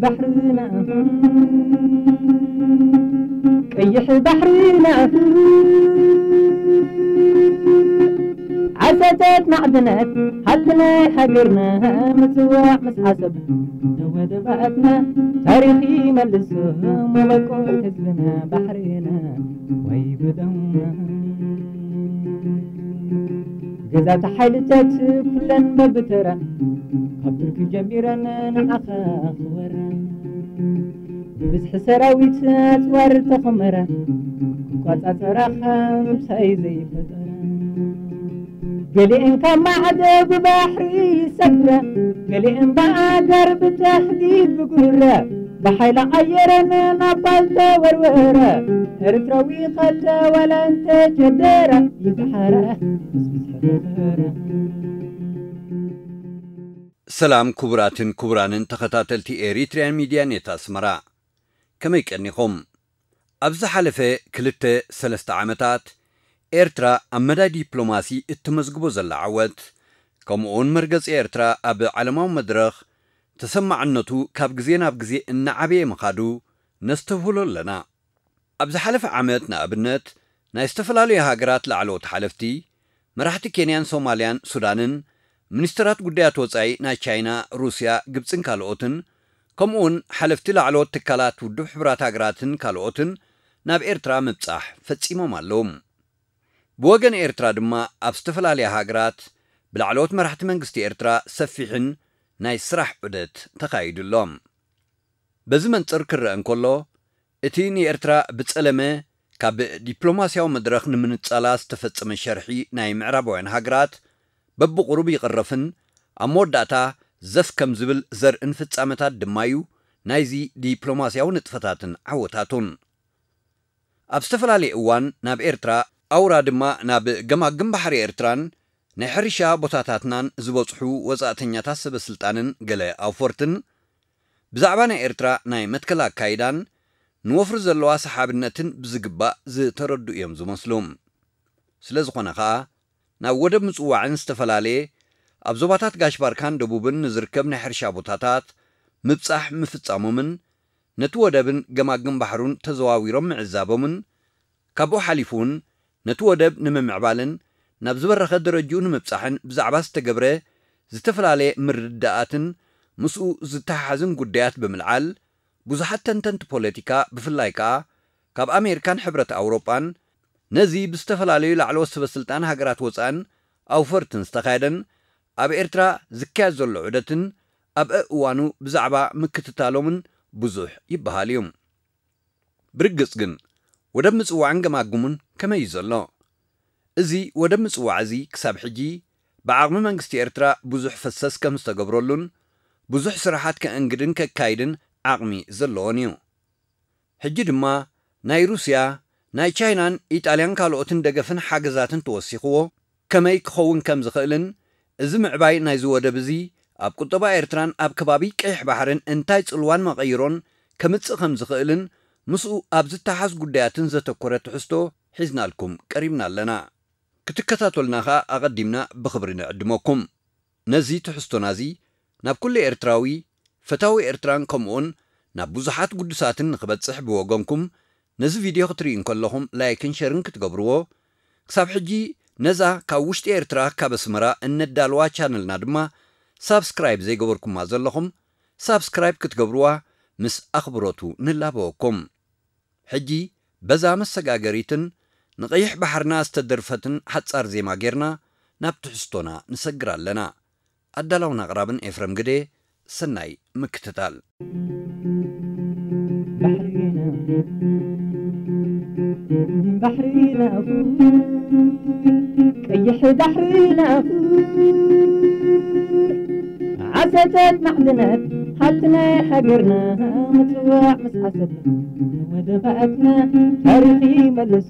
ባሕርና ቀይሕ ባሕርና ዓሰተት ማዕድናት ሃብቲ ናይ ሃገርና ምጽዋዕ ምስ ዓሰብ ንወደባትና ታሪኽ ይመልሶ መበቆል ህዝብና ባሕርና ወይ ብደምና ገዛእቲ ሓይልታት ኩለን በብተራ ካብ ብርኪ ጀሚረን ንዓኻ ክወራ ብብዝሒ ሰራዊት ኣፅዋር ተኾመራ ክቋፃፀራኻ ምሳይ ዘይፈጠራ ገሊአን ካብ ማዕዶ ብባሕሪ ይሰግራ ገሊአን ብኣጋር ብተህዲድ ብጉራ ብሓይሊ ኣየረን ናብ ባል ተወርወረ ኤርትራዊ ኸተ ዋላ እንተጀደረ ይብሓረ ምስ ብዝሒ ተኸረ ሰላም ክቡራትን ክቡራንን ተኸታተልቲ ኤሪትሪያን ሚድያ ኔት ኣስመራ ከመይ ቀኒኹም? ኣብ ዝሓለፈ ክልተ ሰለስተ ዓመታት ኤርትራ ኣብ መዳይ ዲፕሎማሲ እትመዝግቦ ዘላ ዓወት ከምኡውን መርገጺ ኤርትራ ኣብ ዓለማዊ መድረኽ ተሰማዕነቱ ካብ ግዜ ናብ ግዜ እናዓበየ ምኻዱ ነስተብህሎ ኣለና። ኣብ ዝሓለፈ ዓመት ንኣብነት ናይ ዝተፈላለዩ ሃገራት ላዕለዎት ሓለፍቲ፣ መራሕቲ ኬንያን ሶማልያን ሱዳንን፣ ሚኒስተራት ጉዳያት ወጻኢ ናይ ቻይና፣ ሩስያ፣ ግብጽን ካልኦትን፣ ከምኡውን ሓለፍቲ ላዕለዎት ትካላት ውድብ ሕቡራት ሃገራትን ካልኦትን ናብ ኤርትራ ምብጻሕ ፈጺሞም ኣለዉ። ብወገን ኤርትራ ድማ ኣብ ዝተፈላለያ ሃገራት ብላዕለዎት መራሕቲ መንግስቲ ኤርትራ ሰፊሕን ናይ ስራሕ ዑደት ተኻይዱ ኣሎ። በዚ መንጽር ክረአ እንከሎ፣ እቲ ንኤርትራ ብጸለመ ካብ ዲፕሎማስያዊ መድረኽ ንምንጻላ ዝተፈጸመ ሸርሒ ናይ ምዕራባውያን ሃገራት በብቑሩብ ይቕረፍን ኣብ መወዳእታ ዘፍ ከም ዝብል ዘርእን ፍጻመታት ድማ እዩ ናይዚ ዲፕሎማስያዊ ንጥፈታትን ዓወታቱን። ኣብ ዝተፈላለየ እዋን ናብ ኤርትራ ኣውራ ድማ ናብ ገማግም ባሕሪ ኤርትራን ናይ ሕርሻ ቦታታትናን ዝበጽሑ ወጻእተኛታት ሰበ ስልጣንን ገለ ኣውፈርትን ብዛዕባ ናይ ኤርትራ ናይ መትከል ኣካይዳን ንወፍሪ ዘለዋ ሰሓብነትን ብዝግባእ ዝተረዱ እዮም ዝመስሉ። ስለ ዝኾነ ኸኣ ናብ ወደብ ምጽዋዕን ዝተፈላለየ ኣብ ዞባታት ጋሽ ባርካን ደቡብን ንዝርከብ ናይ ሕርሻ ቦታታት ምብጻሕ ምፍጻሞምን ነቲ ወደብን ገማግም ባሕሩን ተዘዋዊሮም ምዕዛቦምን ካብኡ ሓሊፉ እውን ነቲ ወደብ ንምምዕባልን ናብ ዝበረኸ ደረጅኡ ንምብጻሕን ብዛዕባ ዝተገብረ ዝተፈላለየ ምርድዳኣትን ምስኡ ዝተሓሓዝን ጉዳያት ብምልዓል ብዙሓት ተንተንቲ ፖለቲካ ብፍላይ ከኣ ካብ ኣሜሪካን ሕብረት ኣውሮጳን ነዚ ብዝተፈላለዩ ላዕለዎት ሰበ ስልጣን ሃገራት ወጻእን ኣውፈርትን ዝተኻየደን ኣብ ኤርትራ ዝካየድ ዘሎ ዑደትን ኣብ እዋኑ ብዛዕባ ምክትታሎምን ብዙሕ ይበሃል እዩ። ብርግጽ ግን ወደብ ምጽዋዕን ገማግሙን ከመይ እዩ ዘሎ? እዚ ወደብ ምጽዋዕ እዚ ክሳብ ሕጂ ብዓቕሚ መንግስቲ ኤርትራ ብዙሕ ፈሰስ ከም ዝተገብረሉን ብዙሕ ስራሓት ከእንግድን ከካይድን ዓቕሚ ዘለዎን እዩ። ሕጂ ድማ ናይ ሩስያ፣ ናይ ቻይናን ኢጣልያን ካልኦትን ደገፍን ሓገዛትን ተወሲኽዎ ከመይ ክኸውን ከም ዝኽእልን እዚ ምዕባይ ናይዚ ወደብ እዚ ኣብ ቁጠባ ኤርትራን ኣብ ከባቢ ቀይሕ ባሕርን እንታይ ጽልዋን መቐይሮን ከምጽእ ከም ዝኽእልን ምስኡ ኣብ ዝተሓዝ ጉዳያትን ዘተኮረ ትሕዝቶ ሒዝናልኩም ቀሪብና ኣለና። ክትከታተሉና ከኣ ኣቐዲምና ብኽብሪ ንዕድመኩም። ነዚ ትሕዝቶና እዚ ናብ ኩሉ ኤርትራዊ ፈታዊ ኤርትራን ከምኡውን ናብ ብዙሓት ግዱሳትን ንኽበጽሕ ብወገንኩም ነዚ ቪድዮ ክትርእዩ እንከለኹም ላይክን ሸርን ክትገብርዎ ክሳብ ሕጂ ነዛ ካብ ውሽጢ ኤርትራ ካብ ኣስመራ እነዳልዋ ቻነልና ድማ ሳብስክራይብ ዘይገበርኩማ ዘለኹም ሳብስክራይብ ክትገብርዋ ምስ ኣኽብሮቱ ንላበወኩም። ሕጂ በዛ መሰጋገሪትን ንቐይሕ ባሕርና ዝተደርፈትን ሓጻር ዜማ ጌርና ናብ ትሕዝቶና ንሰግር ኣለና። ኣዳላውን ኣቕራብን ኤፍረም ግደ። ሰናይ ምክትታል። ባሕርና ባሕርና ቀይሕ ባሕርና ዓሰተት ማዕድናት ሃብቲ ናይ ሃገርና ምጽዋዕ ምስ ዓሰብ ወደባትና ታሪኽ ይመልሱ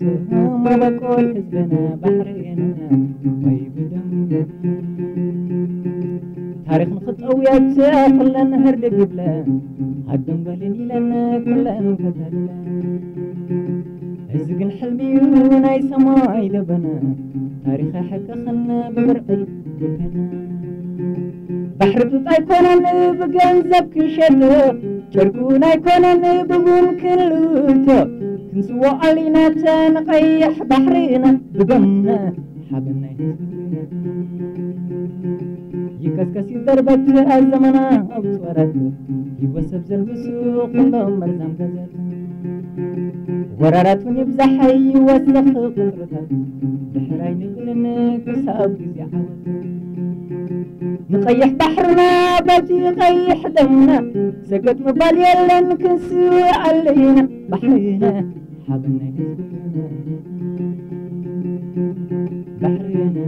መበቆል ህዝብና ባሕርና ወይ ብደም ታሪኽ ንኽጠውየት ኩለን ህርድግ ይብለ ሃደም በልን ኢለን ኩለን ከተለ እዚ ግን ሕልሚ እዩ ናይ ሰማይ ደበና ታሪኽ ኣይሕቅኽን ብብርዒ ግበና ባሕሪ ጡጥ ኣይኮነን ብገንዘብ ክንሸጦ ጨርቁን ኣይኮነን ብቡን ክንልውቶ፣ ክንስዎ ኣሊና እተን ቀይሕ ባሕርና ብደምና ሓበናይ ህዝብና። ይቀስቀስ ይደርበት ኣዘመና ኣብ ጾራት፣ ይወሰብ ዘልብሱ ኩሎም መርዛም ገዛት። ወራራት እውን ይብዛሕ ይወሰኽ ቁጽርታት፣ ድሕራይ ንብልን ክሳብ ግዜ ዓወት። ንቐይሕ ባሕርና በቲ ቀይሕ ደምና፣ ሰገጥ ምባል የለን ክንስውእ ኣለና። ባሕርና ሓበናይ ህዝብና። ባሕርና፣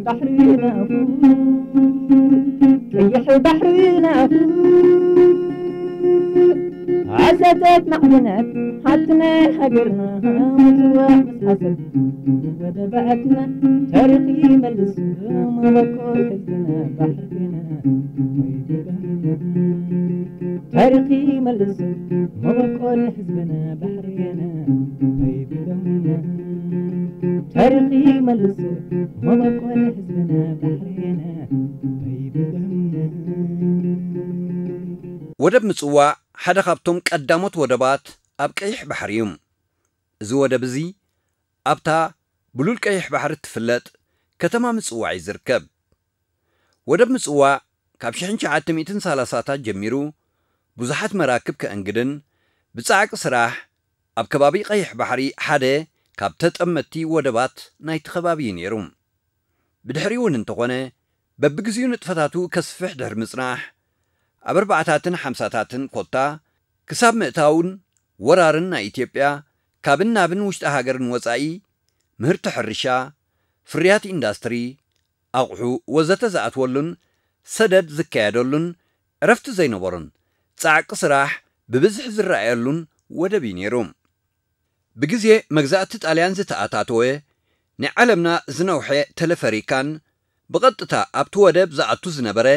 ባሕርና፣ ቀይሕ ባሕርና። ዓሰርተት ማዕድናት ሃብቲ ናይ ሃገርና፣ ምጽዋዕ ምስ ዓሰብ ወደባትና። ታሪኽ ይመልስ መበቆል ህዝብና። ባሕርና፣ ታሪኽ ይመልስ መበቆል ህዝብና። ባሕርና፣ ታሪኽ ይመልስ መበቆል ህዝብና። ባሕርና፣ ወደብ ምጽዋዕ ሓደ ካብቶም ቀዳሞት ወደባት ኣብ ቀይሕ ባሕሪ እዩ። እዚ ወደብ እዚ ኣብታ ብሉል ቀይሕ ባሕሪ እትፍለጥ ከተማ ምጽዋዕ እዩ ዝርከብ። ወደብ ምጽዋዕ ካብ ሽሕን ትሽዓተ ሚእትን ሰላሳታት ጀሚሩ ብዙሓት መራክብ ከእንግድን ብጻዕቂ ስራሕ ኣብ ከባቢ ቀይሕ ባሕሪ ሓደ ካብ ተጠመትቲ ወደባት ናይቲ ከባቢ እዩ ነይሩ። ብድሕሪኡ እውን እንተኾነ በብግዜኡ ንጥፈታቱ ከስፍሕ ድሕሪ ምጽናሕ ኣብ ኣርባዓታትን ሓምሳታትን ኮታ ክሳብ ምእታውን ወራርን ናይ ኢትዮጵያ ካብን ናብን ውሽጢ ሃገርን ወጻኢ ምህርቲ ሕርሻ፣ ፍርያት ኢንዳስትሪ፣ ኣቑሑ ወዘተ ዝኣትወሉን ሰደድ ዝካየደሉን ዕረፍቲ ዘይነበሮን ጻዕቂ ስራሕ ብብዝሒ ዝረኣየሉን ወደብ እዩ ነይሩ። ብግዜ መግዛእቲ ጣልያን ዝተኣታተወ ናይ ዓለምና ዝነውሐ ተለፈሪካን ብቐጥታ ኣብቲ ወደብ ዝኣቱ ዝነበረ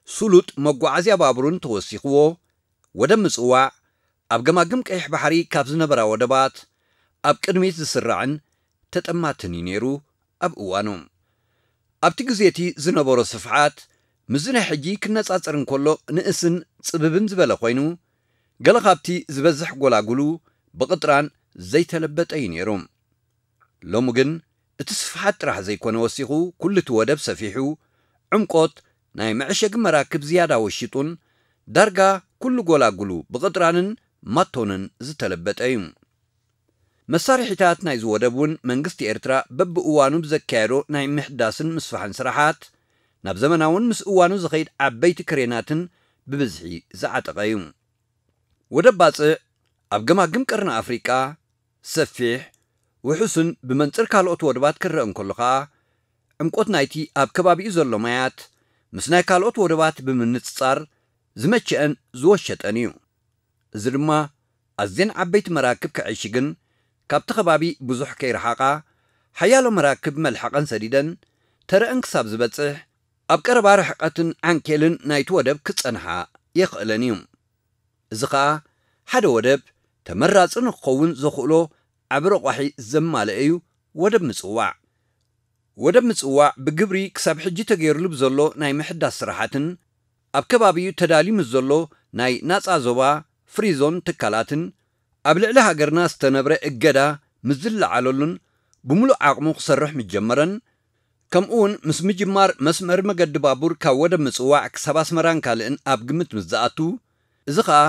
ስሉጥ መጓዓዝያ ባቡርን ተወሲኽዎ ወደብ ምጽዋዕ ኣብ ገማግም ቀይሕ ባሕሪ ካብ ዝነበራ ወደባት ኣብ ቅድሚት ዝስራዕን ተጠማትን እዩ ነይሩ ኣብ እዋኑ። ኣብቲ ግዜ እቲ ዝነበሮ ስፍሓት ምስዚ ናይ ሕጂ ክነጻጸር እንከሎ ንእስን ጽብብን ዝበለ ኮይኑ፣ ገለ ካብቲ ዝበዝሕ ጎላጉሉ ብቕጥራን ዘይተለበጠ እዩ ነይሩ። ሎሚ ግን እቲ ስፍሓት ጥራሕ ዘይኮነ ወሲኹ፣ ኩሉ እቲ ወደብ ሰፊሑ፣ ዕምቆት ናይ መዕሸጊ መራክብ ዝያዳ ወሺጡን ዳርጋ ኩሉ ጎላጉሉ ብቕጥራንን ማቶንን ዝተለበጠ እዩ። መሳርሒታት ናይዚ ወደብ እውን መንግስቲ ኤርትራ በብእዋኑ ብዘካየዶ ናይ ምሕዳስን ምስፋሕን ስራሓት ናብ ዘመናውን ምስ እዋኑ ዝኸይድ ዓበይቲ ክሬናትን ብብዝሒ ዝዓጠቐ እዩ። ወደብ ባጽዕ ኣብ ገማግም ቀርኒ ኣፍሪቃ ሰፊሕ፣ ውሑስን ብመንጽር ካልኦት ወደባት ክረአ እንከሎ ኸኣ ዕምቆት ናይቲ ኣብ ከባቢኡ ዘሎ ማያት ምስ ናይ ካልኦት ወደባት ብምንጽጻር ዝመቸአን ዝወሸጠን እዩ። እዚ ድማ ኣዝየን ዓበይቲ መራክብ ከዕሽግን ካብቲ ከባቢ ብዙሕ ከይረሓቓ ሓያሎ መራክብ መልሕቐን ሰዲደን ተረአን ክሳብ ዝበጽሕ ኣብ ቀረባ ርሕቀትን ዓንኬልን ናይቲ ወደብ ክጸንሓ የኽእለን እዩ። እዚ ኸኣ ሓደ ወደብ ተመራጺ ንክኸውን ዘኽእሎ ዓቢ ረቋሒ ዘማልአ እዩ። ወደብ ምጽዋዕ ወደብ ምጽዋዕ ብግብሪ ክሳብ ሕጂ ተገይርሉ ብዘሎ ናይ ምሕዳስ ስራሓትን ኣብ ከባቢኡ ተዳልዩ ምስ ዘሎ ናይ ናጻ ዞባ ፍሪዞን ትካላትን ኣብ ልዕሊ ሃገርና ዝተነብረ እገዳ ምስ ዝለዓለሉን ብምሉእ ዓቕሙ ክሰርሕ ምስ ጀመረን ከምኡውን ምስ ምጅማር መስመር መገዲ ባቡር ካብ ወደብ ምጽዋዕ ክሳብ ኣስመራን ካልእን ኣብ ግምት ምስ ዝኣቱ፣ እዚ ኸኣ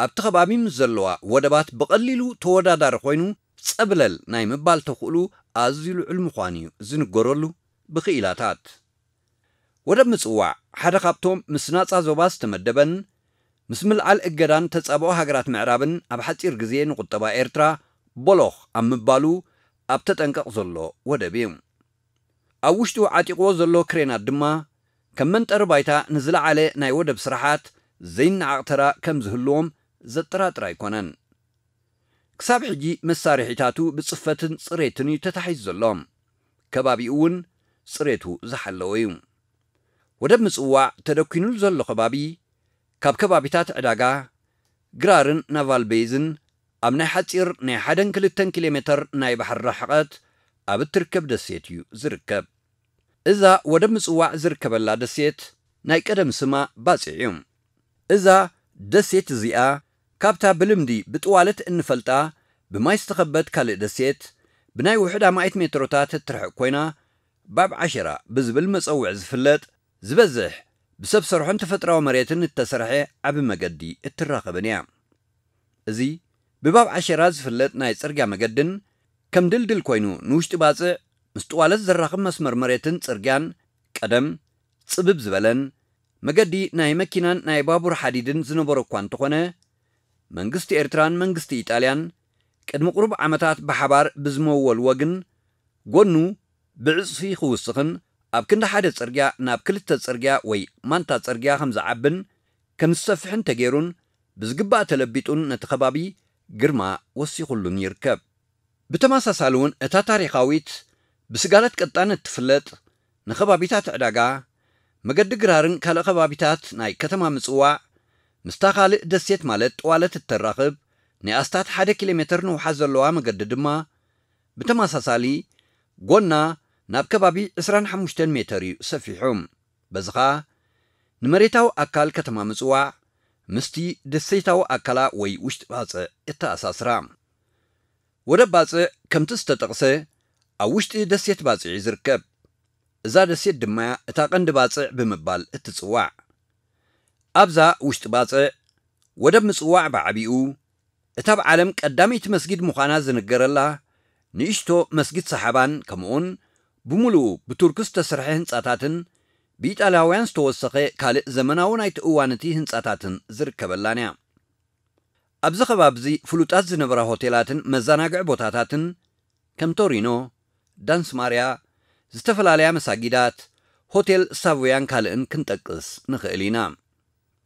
ኣብቲ ከባቢ ምስ ዘለዋ ወደባት ብቐሊሉ ተወዳዳሪ ኮይኑ ጸብለል ናይ ምባል ተኽእሉ ኣዝዩ ልዑል ምዃኑ እዩ ዝንገረሉ ብኽኢላታት። ወደብ ምጽዋዕ ሓደ ካብቶም ምስ ናጻ ዞባ ዝተመደበን ምስ ምልዓል እገዳን ተጻብኦ ሃገራት ምዕራብን ኣብ ሓጺር ግዜ ንቁጠባ ኤርትራ ቦሎኽ ኣብ ምባሉ ኣብ ተጠንቀቕ ዘሎ ወደብ እዩ። ኣብ ውሽጡ ዓጢቕዎ ዘሎ ክሬናት ድማ ከም መንጠሪ ባይታ ንዝለዓለ ናይ ወደብ ስራሓት ዘይነዓቕ ተራ ከም ዝህልዎም ዘጠራጥር ኣይኮነን። ክሳብ ሕጂ መሳርሒታቱ ብጽፈትን ጽሬትን እዩ ተታሒዙ ዘሎ። ከባቢኡ እውን ጽሬቱ ዝሓለወ እዩ። ወደብ ምጽዋዕ ተደኲኑሉ ዘሎ ከባቢ ካብ ከባቢታት ዕዳጋ፣ ግራርን ናቫል ቤዝን ኣብ ናይ ሓጺር ናይ ሓደን ክልተን ኪሎ ሜተር ናይ ባሕሪ ርሕቐት ኣብ እትርከብ ደሴት እዩ ዝርከብ። እዛ ወደብ ምጽዋዕ ዝርከበላ ደሴት ናይ ቀደም ስማ ባጽዕ እዩ። እዛ ደሴት እዚኣ ካብታ ብልምዲ ብጥዋለት እንፈልጣ ብማይ ዝተኸበት ካልእ ደሴት ብናይ ውሕድ ኣማኢት ሜትሮታት እትርሕቕ ኮይና፣ ባብ ዓሸራ ብዝብል መጸውዒ ዝፍለጥ፣ ዝበዝሕ ብሰብ ሰርሖን ተፈጥራዊ መሬትን እተሰርሐ ዓቢ መገዲ እትራኸብን እያ። እዚ ብባብ ዓሸራ ዝፍለጥ ናይ ጽርግያ መገድን ከም ድልድል ኮይኑ ንውሽጢ ባጽዕ ምስ ጥዋለት ዘራኽብ መስመር መሬትን ጽርግያን ቀደም ጽብብ ዝበለን መገዲ ናይ መኪናን ናይ ባቡር ሓዲድን ዝነበሮ እኳ እንተኾነ፣ መንግስቲ ኤርትራን መንግስቲ ኢጣልያን ቅድሚ ቁሩብ ዓመታት ብሓባር ብዝመወልዎ ግን ጎኑ ብዕጽፊ ክውስኽን ኣብ ክንዲ ሓደ ጽርግያ ናብ ክልተ ጽርግያ ወይ ማንታ ጽርግያ ከም ዝዓብን ከም ዝሰፍሕን ተገይሩን ብዝግባእ ተለቢጡን ነቲ ከባቢ ግርማ ወሲኹሉን ይርከብ። ብተመሳሳሊ እውን እታ ታሪኻዊት ብስጋለት ቀጣን እትፍለጥ ንከባቢታት ዕዳጋ፣ መገዲ ግራርን ካልእ ከባቢታት ናይ ከተማ ምጽዋዕ ምስታ ካልእ ደሴት ማለት ጥዋለት እተራኽብ ናይ ኣስታት ሓደ ኪሎ ሜትር ንውሓት ዘለዋ መገዲ ድማ ብተመሳሳሊ ጎና ናብ ከባቢ ዕስራን ሓሙሽተን ሜተር እዩ ሰፊሑ። በዚ ኸኣ ንመሬታዊ ኣካል ከተማ ምጽዋዕ ምስቲ ደሴታዊ ኣካላ ወይ ውሽጢ ባጽዕ እተኣሳስራ። ወደብ ባጽዕ ከምቲ ዝተጠቕሰ ኣብ ውሽጢ ደሴት ባጽዕ እዩ ዝርከብ። እዛ ደሴት ድማ እታ ቀንዲ ባጽዕ ብምባል እትጽዋዕ። ኣብዛ ውሽጢ ባጽዕ ወደብ ምጽዋዕ ብዓቢኡ እታ ኣብ ዓለም ቀዳመይቲ መስጊድ ምዃና ዝንገረላ ንእሽቶ መስጊድ ሰሓባን ከምኡውን ብምሉኡ ብቱርኪ ዝተሰርሐ ህንጻታትን ብኢጣልያውያን ዝተወሰኸ ካልእ ዘመናዊ ናይቲ እዋን እቲ ህንጻታትን ዝርከበላን እያ። ኣብዚ ከባቢ እዚ ፍሉጣት ዝነበራ ሆቴላትን መዘናግዒ ቦታታትን ከም ቶሪኖ፣ ዳንስ ማርያ፣ ዝተፈላለያ መሳጊዳት፣ ሆቴል ሳቮያን ካልእን ክንጠቅስ ንኽእል ኢና።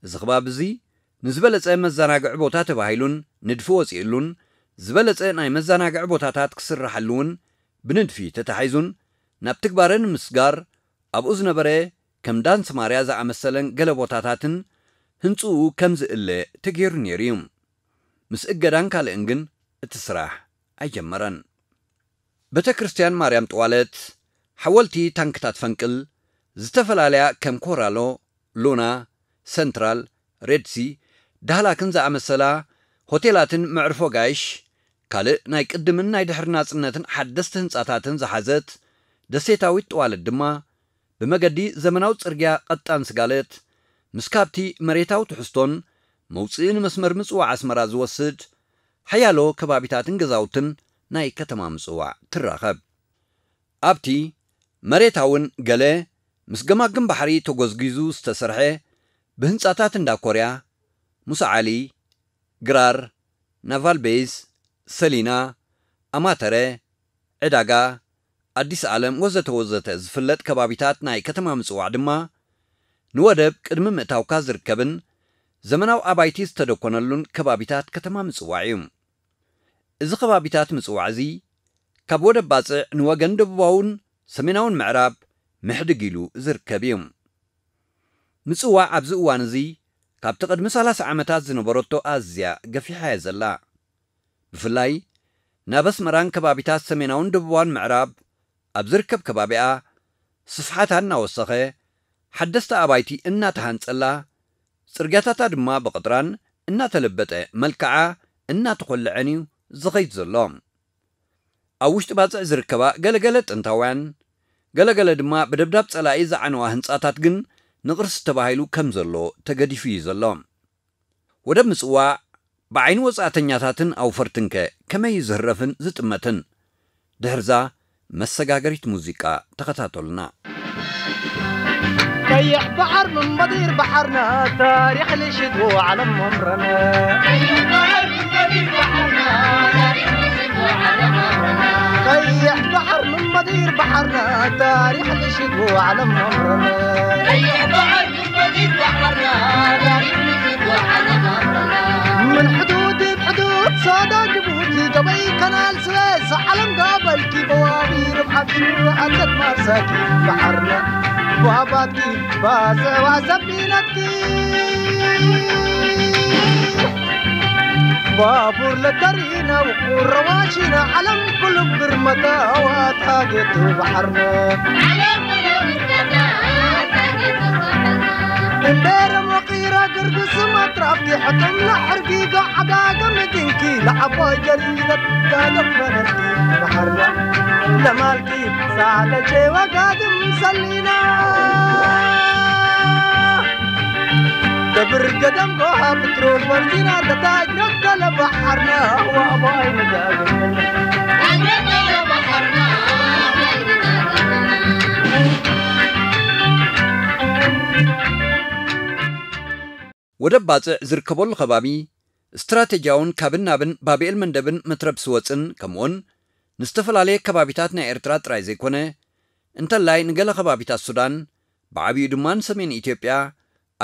እዚ ከባቢ እዚ ንዝበለጸ መዘናግዒ ቦታ ተባሂሉን ንድፊ ወጺእሉን ዝበለጸ ናይ መዘናግዒ ቦታታት ክስርሓሉ እውን ብንድፊ ተታሒዙን ናብ ትግባረ ንምስጋር ኣብኡ ዝነበረ ከም ዳንስ ማርያ ዝኣመሰለን ገለ ቦታታትን ህንጽኡ ከም ዝእለ ተገይሩ ነይሩ እዩ። ምስ እገዳን ካልእን ግን እቲ ስራሕ ኣይጀመረን። ቤተ ክርስቲያን ማርያም ጥዋለት፣ ሓወልቲ ታንክታት ፈንቅል፣ ዝተፈላለያ ከም ኮራሎ፣ ሉና፣ ሰንትራል፣ ሬድሲ፣ ዳህላክን ዝኣመሰላ ሆቴላትን መዕርፎ ጋይሽ፣ ካልእ ናይ ቅድምን ናይ ድሕሪ ናጽነትን ሓደስቲ ህንጻታትን ዝሓዘት ደሴታዊት ጥዋለት ድማ ብመገዲ ዘመናዊ ጽርግያ ቀጣን ስጋለት ምስ ካብቲ መሬታዊ ትሕዝቶን መውጽኢ ንመስመር ምጽዋዕ ኣስመራ ዝወስድ ሓያሎ ከባቢታትን ገዛውትን ናይ ከተማ ምጽዋዕ ትራኸብ። ኣብቲ መሬታውን ገለ ምስ ገማግም ባሕሪ ተጎዝጊዙ ዝተሰርሐ ብህንጻታት እንዳ ኮርያ፣ ሙሳ ዓሊ፣ ግራር፣ ናቫል ቤዝ፣ ሰሊና፣ ኣማተረ፣ ዕዳጋ፣ ኣዲስ ዓለም ወዘተ ወዘተ ዝፍለጥ ከባቢታት ናይ ከተማ ምጽዋዕ ድማ ንወደብ ቅድሚ ምእታውካ ዝርከብን ዘመናዊ ኣባይቲ ዝተደኮነሉን ከባቢታት ከተማ ምጽዋዕ እዩ። እዚ ከባቢታት ምጽዋዕ እዚ ካብ ወደብ ባጽዕ ንወገን ደቡባውን ሰሜናውን ምዕራብ ምሕድግ ኢሉ ዝርከብ እዩ። ምጽዋዕ ኣብዚ እዋን እዚ ካብቲ ቅድሚ ሰላሳ ዓመታት ዝነበረቶ ኣዝያ ገፊሓ እያ ዘላ። ብፍላይ ናብ ኣስመራን ከባቢታት ሰሜናውን ደቡባውን ምዕራብ ኣብ ዝርከብ ከባቢኣ ስፍሓታ እናወሰኸ፣ ሓደስቲ ኣባይቲ እናተሃንጸላ፣ ጽርግያታታ ድማ ብቕጥራን እናተለበጠ መልክዓ እናተኾልዐን እዩ ዝኸይድ ዘሎ። ኣብ ውሽጢ ባጽዕ ዝርከባ ገለገለ ጥንታውያን፣ ገለገለ ድማ ብደብዳብ ጸላኢ ዝዓነዋ ህንጻታት ግን ንቕርሲ ተባሂሉ ከም ዘሎ ተገዲፉ እዩ ዘሎ። ወደብ ምጽዋዕ ብዓይኒ ወጻእተኛታትን ኣውፈርትንከ ከመይ እዩ ዝህረፍን ዝጥመትን? ድሕርዛ መሰጋገሪት ሙዚቃ ተኸታተሉና። ቀይሕ ባሕር ምን በዲር ባሕርና ታሪኽ ልሽት ዓለም መምረና። ቀይሕ ባሕር ምን በዲር ባሕርና ታሪኽ ልሽት ዓለም መምረና። من حدود بحدود صادق جبوتي قبي كنال سويس عالم قابل كي بوابي ربحة شروع عدت مارساكي بحرنا باباتكي باسع وسفينتكي بابور لترينا وقروا واشينا علم كل برمتا واتاقت بحرنا. علم كل برمتا واتاقت بحرنا. اندير مقيرة قرقص ትራፊ ሕክምና ሕርጊጎ ዓጋግም ድንኪ ንዓቦይ ገሪዘት ጋደም ፈረርቲ ባሕርና ለማልኪ ሳለቼ ወጋድም ሰሊና ደብር ገደም ጎሃ ፕትሮል በርዚና ተታጅረት ገለ ባሕርና ዋባይ ንዳግም ወደብ ባጽዕ ዝርከበሉ ከባቢ ስትራቴጂያውን ካብን ናብን ባብኤል መንደብን መትረብ ስወጽን ከምኡውን ንዝተፈላለየ ከባቢታት ናይ ኤርትራ ጥራይ ዘይኮነ እንተላይ ንገለ ከባቢታት ሱዳን ብዓብዩ ድማ ንሰሜን ኢትዮጵያ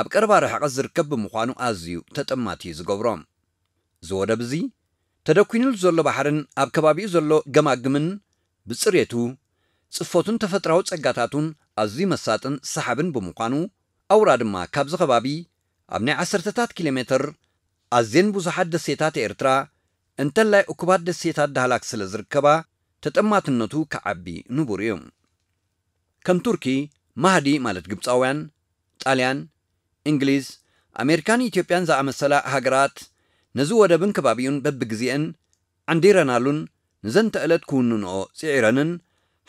ኣብ ቀረባ ርሕቀት ዝርከብ ብምዃኑ ኣዝዩ ተጠማቲ እዩ ዝገብሮ። እዚ ወደብ እዚ ተደኲኑሉ ዘሎ ባሕርን ኣብ ከባቢኡ ዘሎ ገማግምን ብጽሬቱ ጽፈቱን ተፈጥራዊ ጸጋታቱን ኣዝዩ መሳጥን ሰሓብን ብምዃኑ ኣውራ ድማ ካብዚ ከባቢ ኣብ ናይ ዓሰርተታት ኪሎ ሜትር ኣዝየን ብዙሓት ደሴታት ኤርትራ እንተላይ እኩባት ደሴታት ዳህላክ ስለ ዝርከባ ተጠማትነቱ ክዓቢ ንቡር እዩ። ከም ቱርኪ፣ ማህዲ ማለት ግብጻውያን፣ ጣልያን፣ እንግሊዝ፣ ኣሜሪካን ኢትዮጵያን ዝኣመሰላ ሃገራት ነዚ ወደብን ከባቢኡን በብግዜአን ዓንዲረናሉን ንዘንተ ዕለት ክውንንኦ ጽዒረንን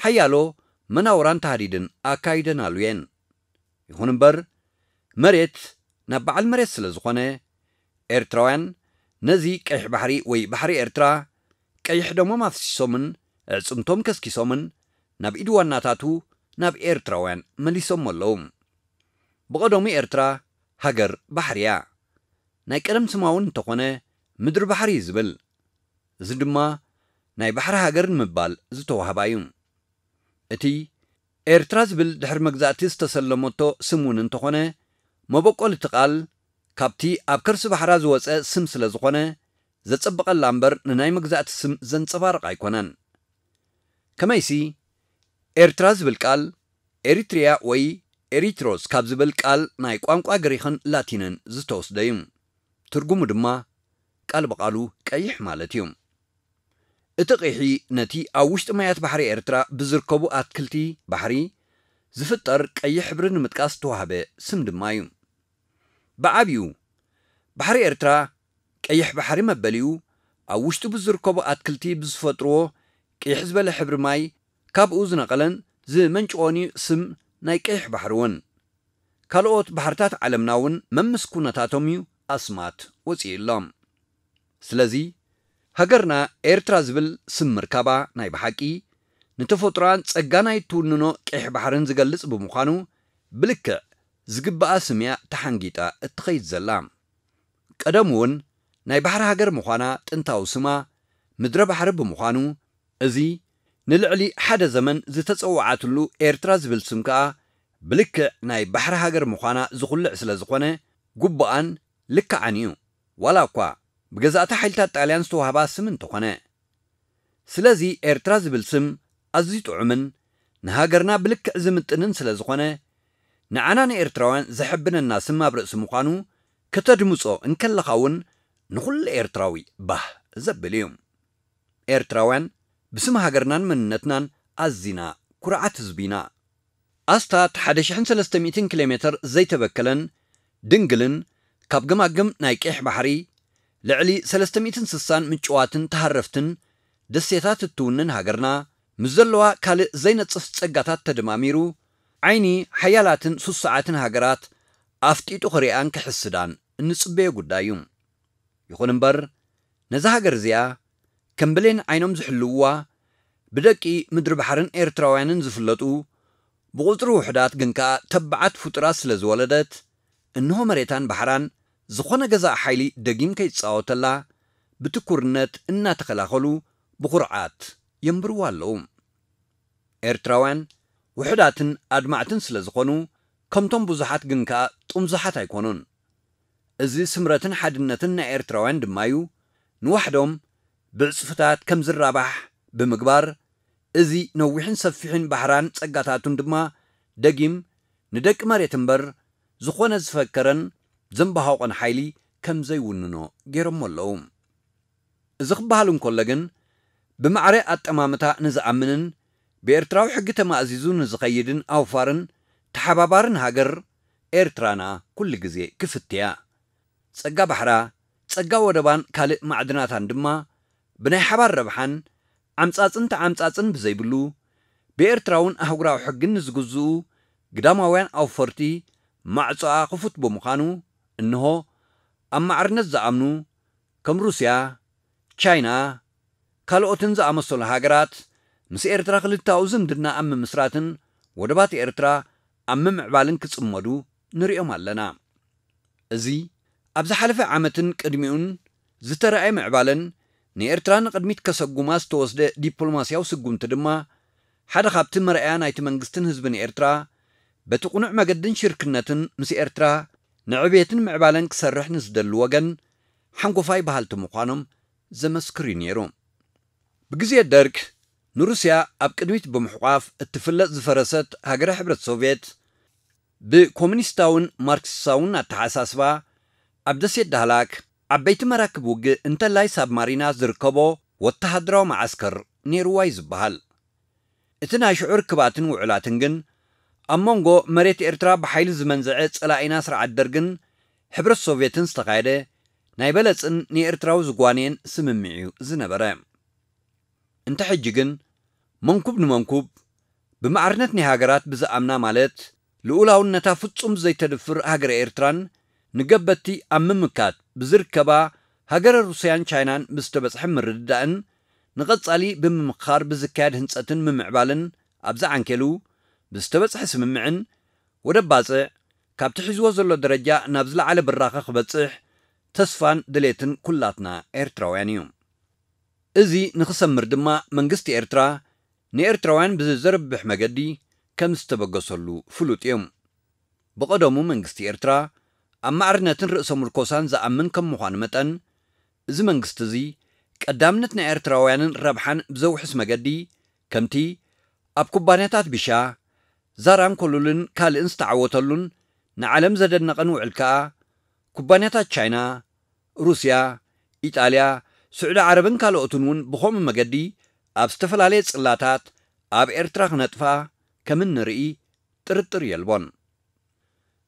ሓያሎ መናውራን ታህዲድን ኣካይደናሉ እየን። ይኹን እምበር መሬት ናብ በዓል መሬት ስለ ዝኾነ ኤርትራውያን ነዚ ቀይሕ ባሕሪ ወይ ባሕሪ ኤርትራ ቀይሕ ደሞም ኣፍሲሶምን ኣዕጽምቶም ከስኪሶምን ናብ ኢድ ዋናታቱ ናብ ኤርትራውያን መሊሶሞ ኣለዉ። ብቐደሙ ኤርትራ ሃገር ባሕሪ እያ። ናይ ቀደም ስማ እውን እንተኾነ ምድሪ ባሕሪ እዩ ዝብል። እዚ ድማ ናይ ባሕሪ ሃገር ንምባል ዝተዋህባ እዩ። እቲ ኤርትራ ዝብል ድሕሪ መግዛእቲ ዝተሰለመቶ ስም እውን እንተኾነ መበቆል እቲ ቃል ካብቲ ኣብ ከርሲ ባሕራ ዝወፀ ስም ስለ ዝኾነ ዘጸብቐላ እምበር ንናይ መግዛእቲ ስም ዘንጸባርቕ ኣይኮነን። ከመይሲ ኤርትራ ዝብል ቃል ኤሪትሪያ ወይ ኤሪትሮስ ካብ ዝብል ቃል ናይ ቋንቋ ግሪኽን ላቲንን ዝተወስደ እዩ። ትርጉሙ ድማ ቃል ብቓሉ ቀይሕ ማለት እዩ። እቲ ቂሒ ነቲ ኣብ ውሽጢ ማያት ባሕሪ ኤርትራ ብዝርከቡ ኣትክልቲ ባሕሪ ዝፍጠር ቀይሕ ሕብሪ ንምጥቃስ ዝተዋህበ ስም ድማ እዩ። ብዓብዩ ባሕሪ ኤርትራ ቀይሕ ባሕሪ መበሊኡ ኣብ ውሽጡ ብዝርከቡ ኣትክልቲ ብዝፈጥርዎ ቅይሕ ዝበለ ሕብሪ ማይ ካብኡ ዝነቐለን ዝመንጭወን እዩ ስም ናይ ቀይሕ ባሕሪ እውን። ካልኦት ባሕርታት ዓለምና እውን መምስ ኩነታቶም እዩ ኣስማት ወፂኡሎም። ስለዚ ሃገርና ኤርትራ ዝብል ስም ምርካባ ናይ ብሓቂ ንተፈጥሮኣን ጸጋ ናይ እትውንኖ ቀይሕ ባሕርን ዝገልጽ ብምዃኑ ብልክዕ ዝግብኣ ስም እያ ተሓንጊጣ እትኸይድ ዘላ። ቀደም እውን ናይ ባሕሪ ሃገር ምዃና ጥንታዊ ስማ ምድረ ባሕሪ ብምዃኑ እዚ ንልዕሊ ሓደ ዘመን ዝተጸውዓትሉ ኤርትራ ዝብል ስም ከኣ ብልክዕ ናይ ባሕሪ ሃገር ምዃና ዝኹልዕ ስለ ዝኾነ ግቡኣን ልክዓን እዩ። ዋላ እኳ ብገዛእቲ ሓይልታት ጣልያን ዝተዋህባ ስም እንተኾነ። ስለዚ ኤርትራ ዝብል ስም ኣዝዩ ጥዑምን ንሃገርና ብልክዕ ዝምጥንን ስለ ዝኾነ ንዓና ንኤርትራውያን ዘሐብነና ስም ኣብ ርእሲ ምዃኑ ከተድምጾ እንከለኻ እውን ንኹሉ ኤርትራዊ ባህ ዘብል እዩ። ኤርትራውያን ብስም ሃገርናን መንነትናን ኣዚና ኩርዓት ህዝቢ ኢና። ኣስታት ሓደ ሽሕን ሰለስተ ሚእትን ኪሎ ሜተር ዘይተበከለን ድንግልን ካብ ገማግም ናይ ቀይሕ ባሕሪ ልዕሊ ሰለስተ ሚእትን ስሳን ምጭዋትን ተሃረፍትን ደሴታት እትውንን ሃገርና ምስ ዘለዋ ካልእ ዘይነጽፍ ጸጋታት ተደማሚሩ ዓይኒ ሓያላትን ስሱዓትን ሃገራት ኣፍጢጡ ክሪኣን ክሕስዳን እንጽበዮ ጉዳይ እዩ። ይኹን እምበር ነዛ ሃገር እዚኣ ከም ብሌን ዓይኖም ዝሕልውዋ ብደቂ ምድሪ ባሕርን ኤርትራውያንን ዝፍለጡ ብቑጽሪ ውሑዳት ግን ከኣ ተባዓት ፍጡራት ስለ ዝወለደት እንሆ መሬታን ባሕራን ዝኾነ ገዛእ ሓይሊ ደጊም ከይጻወተላ ብትኩርነት እናተኸላኸሉ ብኹርዓት የንብርዋ ኣለዉ። ኤርትራውያን ውሑዳትን ኣድማዕትን ስለ ዝኾኑ ከምቶም ብዙሓት ግን ከኣ ጥምዙሓት ኣይኮኑን። እዚ ስምረትን ሓድነትን ናይ ኤርትራውያን ድማ እዩ ንዋሕዶም ብዕጽፍታት ከም ዝራባሕ ብምግባር እዚ ነዊሕን ሰፊሕን ባሕራን ጸጋታቱን ድማ ደጊም ንደቂ መሬት እምበር ዝኾነ ዝፈከረን ዘንባሃቖን ሓይሊ ከም ዘይውንኖ ገይሮሞ ኣለዉ። እዚ ክበሃል እንከሎ ግን ብማዕረ ኣጠማምታ ንዝኣምንን ብኤርትራዊ ሕጊ ተማእዚዙ ንዝኸይድን ኣውፋርን ተሓባባርን ሃገር ኤርትራና ኩሉ ግዜ ክፍትያ። ጸጋ ባሕራ፣ ጸጋ ወደባን ካልእ ማዕድናታን ድማ ብናይ ሓባር ረብሓን ዓምጻጽን ተዓምጻጽን ብዘይብሉ፣ ብኤርትራውን ኣህጉራዊ ሕግን ንዝግዝኡ ግዳማውያን ኣውፈርቲ ማዕጾኣ ክፉት ብምዃኑ፣ እንሆ ኣብ ማዕርነት ዝኣምኑ ከም ሩስያ፣ ቻይና፣ ካልኦትን ዝኣመሰሉ ሃገራት ምስ ኤርትራ ክልተኣዊ ዝምድና ኣብ ምምስራትን ወደባት ኤርትራ ኣብ ምምዕባልን ክጽመዱ ንሪኦም ኣለና። እዚ ኣብ ዝሓለፈ ዓመትን ቅድሚኡን ዝተራእየ ምዕባለን ንኤርትራ ንቕድሚት ከሰጉማ ዝተወስደ ዲፕሎማስያዊ ስጉምቲ ድማ ሓደ ካብቲ መርኣያ ናይቲ መንግስትን ህዝብን ኤርትራ በቲ ቅኑዕ መገድን ሽርክነትን ምስ ኤርትራ ንዕብየትን ምዕባለን ክሰርሕ ንዝደሊ ወገን ሓንጎፋይ በሃልቲ ምዃኖም ዘመስክር እዩ ነይሩ። ብግዜ ደርግ ንሩስያ ኣብ ቅድሚት ብምሕቋፍ እትፍለጥ ዝፈረሰት ሃገረ ሕብረት ሶቭየት ብኮሙኒስታውን ማርክሲስታውን ኣተሓሳስባ ኣብ ደሴት ዳህላክ ዓበይቲ መራክብ ውግእ እንተላይ ሳብማሪና ዝርከቦ ወተሃደራዊ መዓስከር ነይርዋ እዩ ዝበሃል። እቲ ናይ ሽዑ ርክባትን ውዕላትን ግን ኣብ መንጎ መሬት ኤርትራ ብሓይሊ ዝመንዘዐ ጸላኢና ስርዓት ደርግን ሕብረት ሶቭየትን ዝተኻየደ ናይ በለጽን ንኤርትራዊ ዝጓንየን ስምምዕ እዩ ዝነበረ። እንተ ሕጂ ግን መንኩብ ንመንኩብ ብማዕርነት ናይ ሃገራት ብዝኣምና ማለት ልኡላውነታ ፍጹም ዘይተድፍር ሃገረ ኤርትራን ንገበቲ ኣብ ምምካት ብዝርከባ ሃገረ ሩስያን ቻይናን ብዝተበጽሐ ምርድዳእን ንቐጻሊ ብምምኽኻር ብዝካየድ ህንጸትን ምምዕባልን ኣብዚ ዓንኬሉ ብዝተበጽሐ ስምምዕን ወደብ ባጽዕ ካብቲ ሒዝዎ ዘሎ ደረጃ ናብ ዝለዓለ ብራኸ ክበጽሕ ተስፋን ድሌትን ኩላትና ኤርትራውያን እዩ። እዚ ንኽሰምር ድማ መንግስቲ ኤርትራ ንኤርትራውያን ብዘርብሕ መገዲ ከም ዝተበገሰሉ ፍሉጥ እዩ። ብቐደሙ መንግስቲ ኤርትራ ኣብ ማዕርነትን ርእሰ ምርኮሳን ዝኣምን ከም ምዃኑ መጠን፣ እዚ መንግስቲ እዚ ቀዳምነት ናይ ኤርትራውያንን ረብሓን ብዘውሕስ መገዲ ከምቲ ኣብ ኩባንያታት ቢሻ፣ ዛራን ኮሉልን ካልእን ዝተዓወተሉን ንዓለም ዘደነቐን ውዕል ከኣ ኩባንያታት ቻይና፣ ሩስያ፣ ኢጣልያ፣ ስዑዲ ዓረብን ካልኦትን እውን ብኸምኡ መገዲ ኣብ ዝተፈላለየ ጽላታት ኣብ ኤርትራ ክነጥፋ ከም እንርኢ ጥርጥር የልቦን።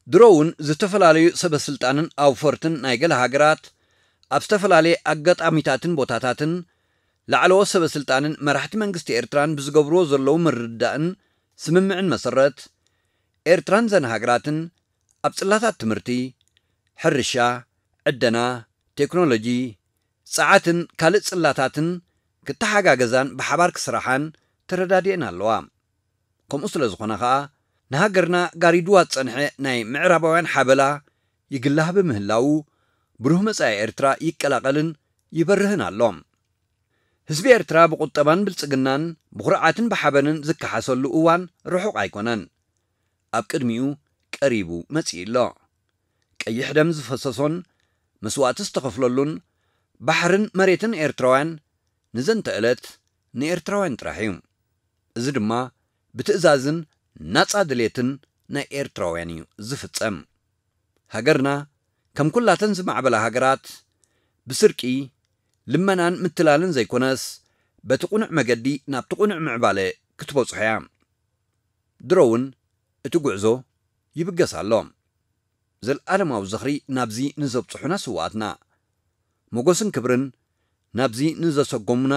ድሮ እውን ዝተፈላለዩ ሰበ ስልጣንን ኣውፈርትን ናይ ገለ ሃገራት ኣብ ዝተፈላለየ ኣጋጣሚታትን ቦታታትን ላዕለዎት ሰበ ስልጣንን መራሕቲ መንግስቲ ኤርትራን ብዝገብርዎ ዘለዉ ምርድዳእን ስምምዕን መሰረት ኤርትራን ዘን ሃገራትን ኣብ ጽላታት ትምህርቲ፣ ሕርሻ፣ ዕደና፣ ቴክኖሎጂ፣ ጸዓትን ካልእ ጽላታትን ክተሓጋገዛን ብሓባር ክስራሓን ተረዳዲኤን ኣለዋ። ከምኡ ስለ ዝኾነ ኸኣ ንሃገርና ጋሪድዋ ዝጸንሐ ናይ ምዕራባውያን ሓበላ ይግላህ ብምህላዉ ብሩህ መጻኢ ኤርትራ ይቀላቐልን ይበርህን ኣሎ። ህዝቢ ኤርትራ ብቁጠባን ብልጽግናን ብኹርዓትን ብሓበንን ዝከሓሰሉ እዋን ርሑቕ ኣይኮነን። ኣብ ቅድሚኡ ቀሪቡ መጺኡ ኣሎ። ቀይሕ ደም ዝፈሰሶን መስዋእቲ ዝተኸፍለሉን ባሕርን መሬትን ኤርትራውያን ንዘንተ ዕለት ንኤርትራውያን ጥራሕ እዩ። እዚ ድማ ብትእዛዝን ናጻ ድሌትን ናይ ኤርትራውያን እዩ ዝፍጸም። ሃገርና ከም ኩላተን ዝማዕበላ ሃገራት ብስርቂ፣ ልመናን ምትላልን ዘይኮነስ በቲ ቅኑዕ መገዲ ናብቲ ቅኑዕ ምዕባለ ክትበጽሖ እያ። ድሮ እውን እቲ ጉዕዞ ይብገስ ኣሎ። ዘልኣለማዊ ዝኽሪ ናብዚ ንዘብጽሑና ስውኣትና፣ ሞጎስን ክብርን ናብዚ ንዘሰጎሙና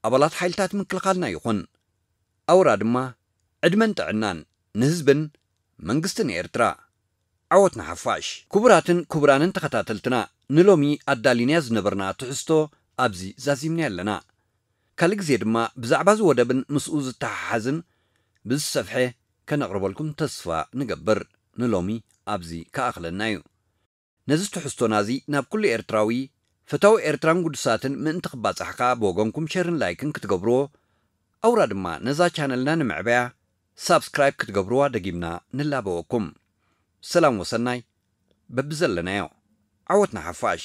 ኣባላት ሓይልታት ምክልኻልና ይኹን። ኣውራ ድማ ዕድመን ጥዕናን ንህዝብን መንግስትን ኤርትራ። ዓወት ንሓፋሽ። ክቡራትን ክቡራንን ተኸታተልትና፣ ንሎሚ ኣዳሊናያ ዝነበርና ትሕዝቶ ኣብዚ ዛዚምናዮ ኣለና። ካልእ ግዜ ድማ ብዛዕባ እዚ ወደብን ምስኡ ዝተሓሓዝን ብዝሰፍሐ ከነቕርበልኩም ተስፋ ንገብር። ንሎሚ ኣብዚ ክኣኽለና እዩ። ነዚ ትሕዝቶና እዚ ናብ ኩሉ ኤርትራዊ፣ ፈታዊ ኤርትራን ግዱሳትን ምእንቲ ክባጻሕ ከኣ ብወገንኩም ሸርን ላይክን ክትገብርዎ፣ ኣውራ ድማ ነዛ ቻነልና ንምዕበያ ሳብስክራይብ ክትገብርዋ ደጊምና ንላበወኩም። ሰላም ወሰናይ በብዘለናዮ። ዓወት ንሓፋሽ።